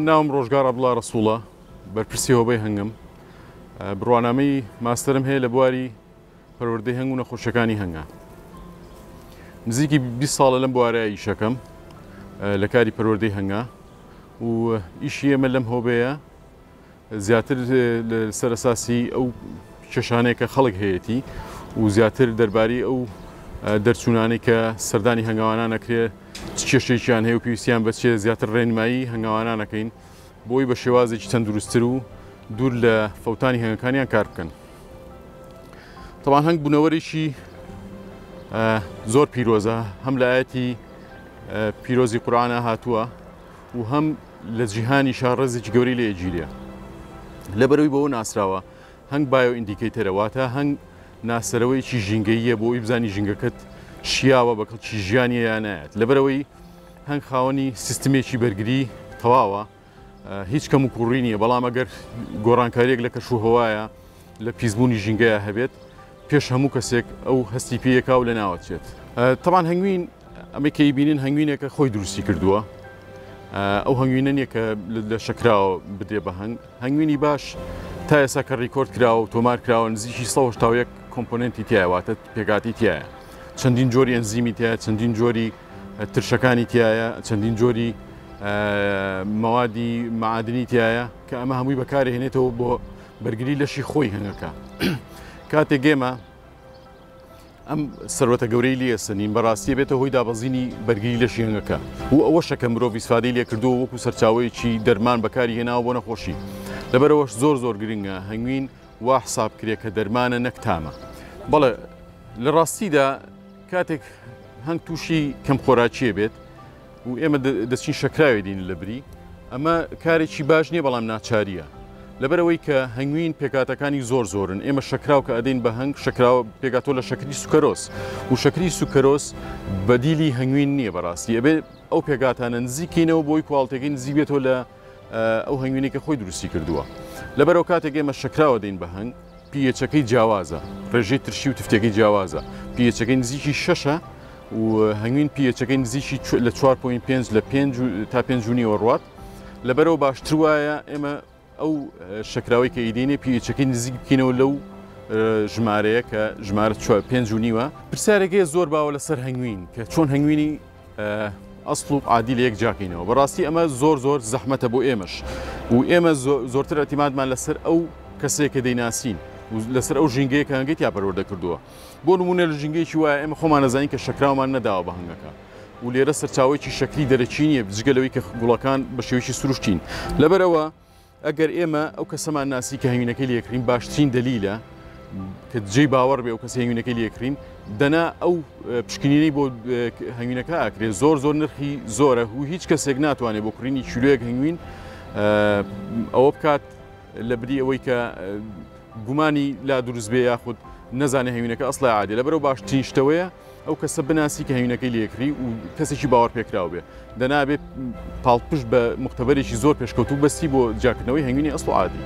من ناوم ڕۆژگار عەبدوڵا ڕەسوڵە، بەرپرسی هۆبەی هەنگم. بڕوانامەی ماستەرم هەیە لە بواری پەروەردەی هەنگ و نەخۆشیەکانی هەنگە. نزیکی 20 ساڵە لەم بوارەیە ئیشەکەم لە کاری پەروەردەی هەنگە و ئیشی ئێمە لەم هۆبەیە زیاتر لەسەر ئەساسی ئەو کێشانەیە کە خەڵک هەیەتی و زیاتر دەرباری ئەو دەرچوونانەی کە سەردانی هەنگاوانان ئەکرێ چ کێشەیەکیان هەیە و پێویستیان بە چیە زیاتر ڕێنمایی هەنگاوانان ئەکەین بۆی بە شێوازێکی تەندروستتر و دوور لە فەوتانی هەنگەکانیان کار بکەن. تەوان هەنگ بوونەوەرێکی زۆر پیرۆزە هەم لە ئاەتی پیرۆزی قورآە هاتووە و هەم لە جیهانیشا ڕێزێکی گەورەی لێ ئەگیرێ. لەبەرئەوەی بەوە ناسراوە هەنگ bioindicator ە واتە هەنگ ناسەرەوەیەکی ژینگەییە بۆ ئەوی بزانی ژینگەکەت شیاوە بە کەڵکی ژیانیە یا نایەت. لەبەرئەوەی هەنگ خاوەنی سیستمێکی بەرگری تەواوە هیچ کەم و کوڕی نییە بەڵام ئەگەر گۆڕانکاریەک لە کەش و هەوایە لە پیسبوونی ژینگەیە هەبێت پێش هەموو کەسێک ئەو هەستی پێیەکا و لە ناوەچێت. تەبان هەنگوین ئەمەی کە ئەیبینن هەنگوینێکە خۆی دروستی کردووە ئەو هەنگوینە نییە کە لە شەکراوە بدرێ بە هەنگ هەنگوینی باش تا ئێستا کە record کراوە و تۆمار کراوە نزیکی 181 component ی تایە واتە پێکاتی تایە چەندین جۆری ئەنزیمی تایە چەندین جۆری ترشەکانی تایە چەندین جۆری مەوادی معادنی تایە کە ئەمە هەمووی بەکارهێنێتەوە بۆ بەرگری لەشی خۆی هەنگەکە کاتێک ئێمە ئەم سەروەتە گەورەی لێ سەنین بەڕاستی بێتە هۆی دابەزینی بەرگری لەشی هەنگەکە و ئەوەشە کە مرۆڤ ئیسفادەی لێکردووە وەکو سەرچاوەیەکی دەرمان بەکاری هێناوە بۆ نەخۆشی. لەبەرئەوەش زۆر زۆر گرنگە هەنگوین وا حساب کرێ کە دەرمانە نەک تامە. بەڵێ لە ڕاستیدا کاتێک هەنگ تووشی کەمخۆراکییە بێت، و ئێمە دەچین شەکراوێ دین لە بری ئەمە کارێکی باش نییە بەڵام ناچاریە لەبەرەوەی کە هەنگوین پێکاتەکانی زۆر زۆرن ئێمە شەکراو کە ئەدەین بە هەنگ شەکراوە پێکاتۆ لە شەکری سوکەرۆس و شەکری سوکەرۆس بەدیلی هەنگوین نییە بەڕاستی ئەبێ ئەو پێکاتانە نزیکینەوە بۆی کواڵتەکەی نزیک بێتەوە لە ئەو هەنگوینەی کە خۆی دروستی کردووە لەبەرەوە کاتێک ئێمە شەکراوە دەین بە هەنگ pH ەکەی جیاوازە ڕێژەی ترشی و تفتەکەی جیاوازە pH ەکەی نزیکی شەشە و هەنگوین pH ەکەی نزیکی لە 4.5 لە 5 تا 5 و نیوە ڕوات لەبەرەوە باشتر وایە ئێمە ئەو شەکراوەی کە ئیدینێ pH ەکەی نزیک بکەینەوە لەو ژمارەیە کە ژمارە 5 و نیوە پرسیارێکی زۆر باوە لەسەر هەنگوین کە چۆن هەنگوینی ئەسڵ و عادی لە یەک جیاکەینەوە بەڕاستی ئەمە زۆر زۆر زەحمەتە بۆ ئێمەش و ئێمە زۆرتر ئەتیمادمان لەسەر ئەو کەسێک کە دەیناسین و لەسەر ئەو ژینگەیە کە هەنگەی تیا پەروەردە کردووە بۆ نمونە لە ژینگەیەکی وایە ئێمە خۆمان نەزانین کە شەکراومان نەداوە بە هەنگەکە و لێرە سەرچاوەیەکی شەکری دەرەکی نییە جگە لەوەی کە گوڵەکان بە شێوەیەکی سروشتین لەبەرەوە ئەگەر ئێمە ئەو کەسەمان ناسی کە هەنگوینەکەی لێکڕین باشترین دەلیلە کە جێی باوەڕ بێ ئەو کەسی هەنگوینەکەی لێکڕین دەنا ئەو پشکنینەی بۆ هەنگوینەکە ئاکرێ زۆر زۆر نرخی زۆرە و هیچ کەسێک ناتوانێت بۆ کڕینی کیلۆیەک هەنگوین ئەوە بکات لە بری ئەوەی کە گومانی لا دروست بێ یاخود نەزانێ هەنگوینەکە ئەسڵی عادی لەبەرەوە باشترین شتەوەیە ئەو کەسە بناسی کە هەنگوینەکەی لێکڕی و کەسێکی باوەڕپێکراو بێ دەنا بێ پاڵپشت بە موختەبەرێکی زۆر پێشکەوتوو بەستی بۆ جیاکردنەوەی هەنگوینی ئەسڵ و عادی.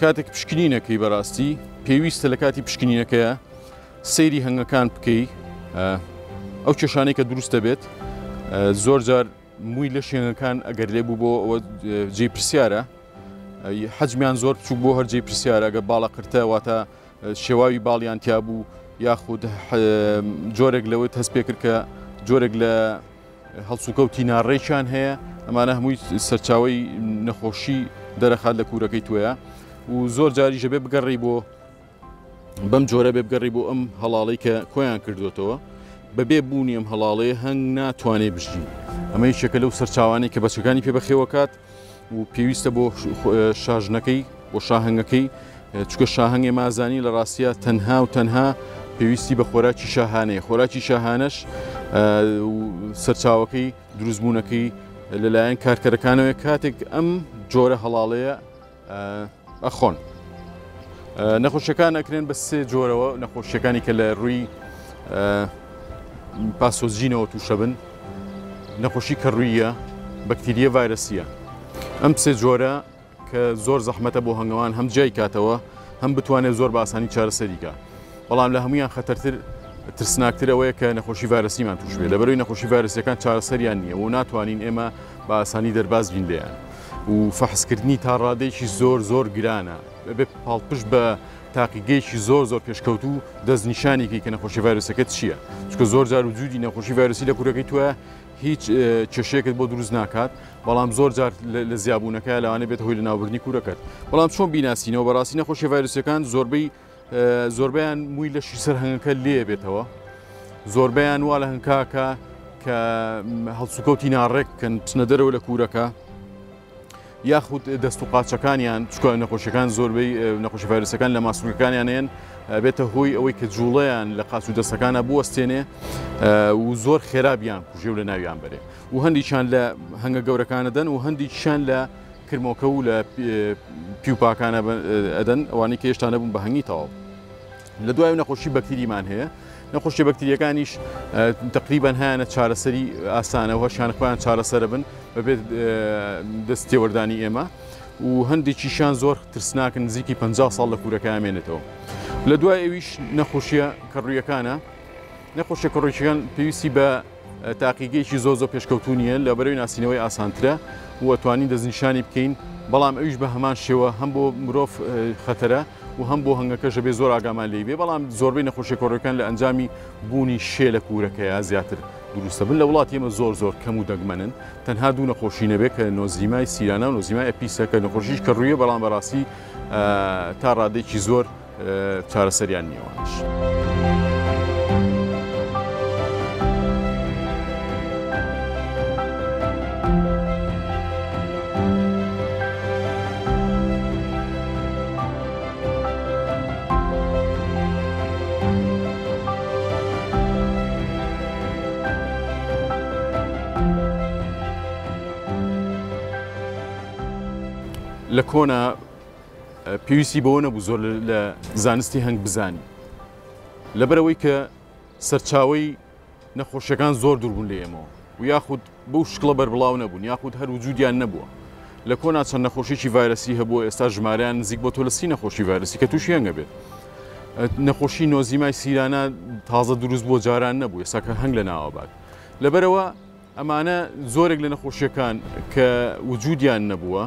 کاتێک پشکنینەکەی بەڕاستی پێویستە لە کاتی پشکنینەکەیە سەیری هەنگەکان بکەی ئەو کێشانەی کە دروست دەبێت زۆر جار مووی لە شوێنەکان ئەگەر لێ بوو بۆ ئەوە جێ پرسیارە حەجمیان زۆر بچوو بۆ هەر جێ پرسیارە ئەگە باڵە قرتە واتە شێواوی باڵیان تیا بوو یاخود جۆرێک لەوەی هەست پێ کرد کە جۆرێک لە هەڵسوکەوتی ناڕێکیان هەیە ئەمانە هەمووی سەرچاوی نەخۆشی دەرەخات لە کوورەکەی توەیە و زۆر جاریشە بێ بگەڕی بۆ بەم جۆرە بێ بگەڕی بۆ ئەم هەڵاڵەی کە کۆیان کردوێتەوە بەبێ بوونی ئەم هەڵاڵەیە هەنگ ناتوانێ بژی ئەمە یەکێکە لەو سەرچاوانەی کە بەچەکانی پێ بەخێوەکات و پێویستە بۆ شاژنەکەی بۆ شاهەنگەکەی چکە شاهەنگ ئێمازانی لە ڕاستە تەنها و تەنها پێویستی بە خۆراکی شاهانەیە خۆراکی شاهانەش سەرچاوەکەی دروستبوونەکەی لەلایەن کارکەرەکانەوە کاتێک ئەم جۆرە هەڵاڵەیە ئەخۆن. نەخۆشیەکان ئەکرێن بە سێ جۆرەوە، نەخۆشیەکانی کە لە ڕووی پاسۆجینەوە تووشە بن، نەخۆشی کەڕوویە، بەکتریە، ڤایرەسیە. ئەم سێ جۆرە کە زۆر زەحمەتە بۆ هەنگەوان هەم جیای کاتەوە هەم بتوانێت زۆر بە ئاسانی چارەسەری کا. بەڵام لە هەمویان خەتەرتر ترسناکتر ئەوەیە کە نەخۆشی ڤایرەسیمان توش بێت، لەبەرەوەی نەخۆشی ڤایرەسیەکان چارەسەریان نییە و ناتوانین ئێمە بە ئاسانی دەرباز بین لێیان و فەحسکردنی تا ڕادەیەکی زۆر زۆر گرانە، ئەبێت پاڵپشت بە تاقیگەیەکی زۆر زۆر پێشکەوتوو دەستنیشانی کەی کە نەخۆشی ڤایرۆسەکە چییە، چونکە زۆر جار وجودی نەخۆشی ڤایرۆسی لە کورەکەی تۆ هیچ کێشەیەکت بۆ دروست ناکات، بەڵام زۆر جار لە زیابوونەکە لەوانەیە بێتە هۆی لەناوبردنی کورەکەت. بەڵام چۆن بیناسینەوە؟ بەڕاستی نەخۆشی ڤایرۆسیەکان زۆربەی زۆربەیان مووی لەشی سەر هەنگەکە لێ بێتەوە، زۆربەیان وا لە هەنکاکە کە هەڵسوکەوتی ناڕێک بکەن، بچنە دەرەوە لە کوورەکە یاخود دەست و قاچەکانیان، چکە نەخۆشیەکان زۆربەی نەخۆشی ڤایرۆسەکان لە ماسولکەکانیان هەیەن، بێتە هۆی ئەوەی کە جوڵەیان لە قاچ و دەستەکانە بوەستێنێ و زۆر خێرا بیان کوژێ و لە ناویان بەرێ و هەندێکیان لە هەنگە گەورەکانە دەن و هەندێکیان لە کرمۆکە و لە پیوپاکانە ئەدەن، ئەوانەی کە هێشتا نەبوون بە هەنگی تەواو. لە دوای نەخۆشی بەکتریمان هەیە، نەخۆشی بەکتریەکانیش تقریبان هەیەە چارەسەری ئاسانە و هەشیان خۆیان چارەسەرە بن بەبێت دەست تێوەردانی ئێمە و هەندێکیشیان زۆر ترسناکن، نزیکی 50 ساڵ لە کوورەکە ئامێنێتەوە. لە دوای ئەویش نەخۆشیە کەڕوویەکانە. نەخۆشیە کەڕوویەکان پێویستی بە تاقیگەیەکی زۆر زۆر پێشکەوتوو نییە، لە بەرەوی ناسینەوەی ئاسانترە و توانین دەستنیشانی بکەین، بەڵام ئەویش بە هەمان شێوە هەم بۆ مرۆڤ خەتەرە و هەم بۆ هەنگەکەش دەبێت زۆر ئاگامان لێی بێ. بەڵام زۆربەی نەخۆشیە کۆڕۆکان لە ئەنجامی بوونی شێ لە کوورەکەیە زیاتر دروستە بن. لە وڵاتی ئێمە زۆر زۆر کەم و دەگمەنن، تەنها دوو نەخۆشی نەبێت کە نۆزیمای سیرانا و نۆزیمای ئەپیسە کە نەخۆشیش کە ڕوویە، بەڵام بەڕاستی تا ڕادەیەکی زۆر چارەسەریان نییە ئەوانەش. لە کۆنا پێویستی بەوە نەبوو زۆر لە زانستی هەنگ بزانی، لەبەرئەوەی کە سەرچاوەی نەخۆشیەکان زۆر دوور بوون لە ئێمەوە و یاخود بەو شکڵە بەربڵاو نەبوون یاخود هەر وجودیان نەبووە. لە کۆنا چەند نەخۆشیی ڤایرەسی هەبووە، ئێستا ژمارەیان نزیک بۆ تۆ لە 30 نەخۆشی ڤایرەسی کە تووشی هەنگە بێت. نەخۆشی نۆزیمای سیرانە تازە دروست بۆ جاران نەبوو، ئێستا کە هەنگ لە ناوە بات. لەبەرەوە ئەمانە زۆرێک لە نەخۆشیەکان کە وجودیان نەبووە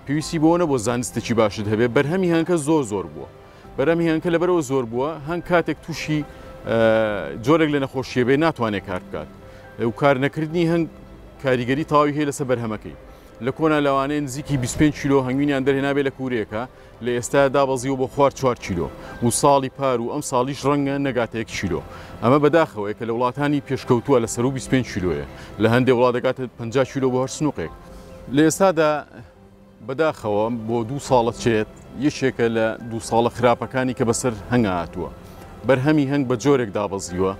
پێویستی بەوە نەبووە زانستێکی باشت هەبێ، بەرهەمی هەنکە زۆر زۆر بووە. بەرهەمی هەنکە لەبەرەوە زۆر بووە، هەنگ کاتێک تووشی جۆرێک لە نەخۆشیە بێ ناتوانێت کار بکات و کار نەکردنی هەنگ کاریگەری تەواوی هەیە لەسەر بەرهەمەکەی. لە کۆنا لەوانەیە نزیکی 25 کیلۆ هەنگوینیان دەرهێنابێ لە کوورەیەکە، لە ئێستا دابەزیوە بۆ خوار 4 کیلۆ و ساڵی پار و ئەم ساڵیش ڕەنگە نەگاتە 1 کیلۆ. ئەمە بەداخەوەیە کە لە وڵاتانی پێشکەوتووە لە سەروو 25 کیلۆیە، لە هەندێک وڵات دەگاتە 50 کیلۆ بۆ هەر سنووقێک. لە ئێستادا بەداخەوە بۆ دوو ساڵە چێت یەکێکە لە دوو ساڵە خراپەکانی کە بەسەر هەنگا هاتووە. بەرهەمی هەنگ بە جۆرێک دابەزیوە،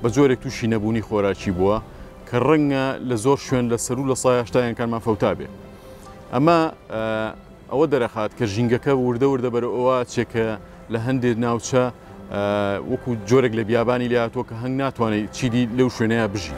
بە جۆرێک تووشی نەبوونی خۆراکی بووە کە ڕەنگە لە زۆر شوێن لە سەروو 80% هەنگەکانمان فەوتا بێ. ئەمە ئەوە دەرەخات کە ژینگەکە وردە وردە بەرەو ئەوە ئەچێ کە لە هەندێک ناوچە وەکو جۆرێک لە بیابانی لێ هاتووە کە هەنگ ناتوانێت چیدی لەو شوێنەیە بژی.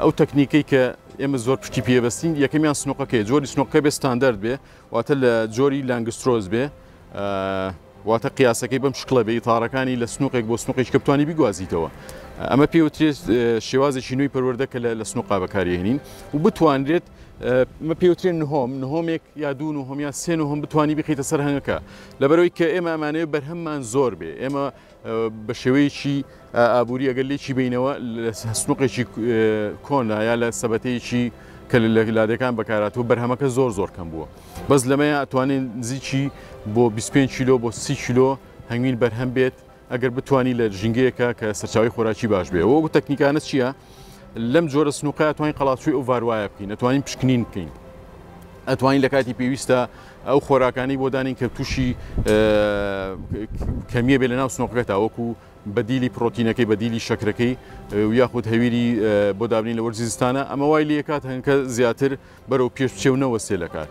ئەو تەکنیکەی کە ئێمە زۆر پشتی پێبەستین یەکەمیان سنوقەکەی، جۆری سنوقەکە بێ ستاندەرد بێ، واتە لە جۆری لانگسترۆز بێ، واتە قیاسەکەی بەم شکڵە بێ، ئیتارەکانی لە سنوقێک بۆ سنوقێک کە بتوانی بیگوازیتەوە. ئەمە پێوترێت شێوازێکی نوێی پەروەردە کە لە سنوقا بەکارهێنین و بتوانرێت ئەمە پێوترێت نهۆم، نهۆمێک یا دوو نهۆم یا سێ نهۆم بتوانی بخیتە سەر هەنگەکە. لەبەرەوەی کە ئێمە ئەمانەوێت بەرهەممان زۆر بێ، ئێمە بە شێوەیەکی ئابووری ئەگەر لێکی بینەوە لە سنوقێکی کۆنا یا لە سەبەتەیەکی کە لە لادێکان بەکاراتوە بەرهەمەکە زۆر زۆر کەم بووە. بەس لەمەیە ئەتوانین نزیکی بۆ 25 کیلۆ بۆ 30 کیلۆ هەنگوین بەرهەم بێت ئەگەر بتوانی لە ژینگەیەکە کە سەرچاوی خۆراکی باش بێ. وەکو تەکنیکانە چییە؟ لەم جۆرە سنووقە ئەتوانین قەڵاچوی ئەو ڤاروایە بکەین، ئەتوانین پشکنین بکەین، ئەتوانین لە کاتی پێویستە ئەو خۆراکانی بۆ دانین کە تووشی کەمیە بێ لە ناو سنووقەکە تاوەکو بەدیلی پرۆتینەکەی بەدیلی شەکرەکەی و یاخود هەویری بۆ دابنین لە وەرزی زستانە ئەمە وای لێکات هەنکە زیاتر بەرەو پێش بچێ و نەوەستێ لە کار.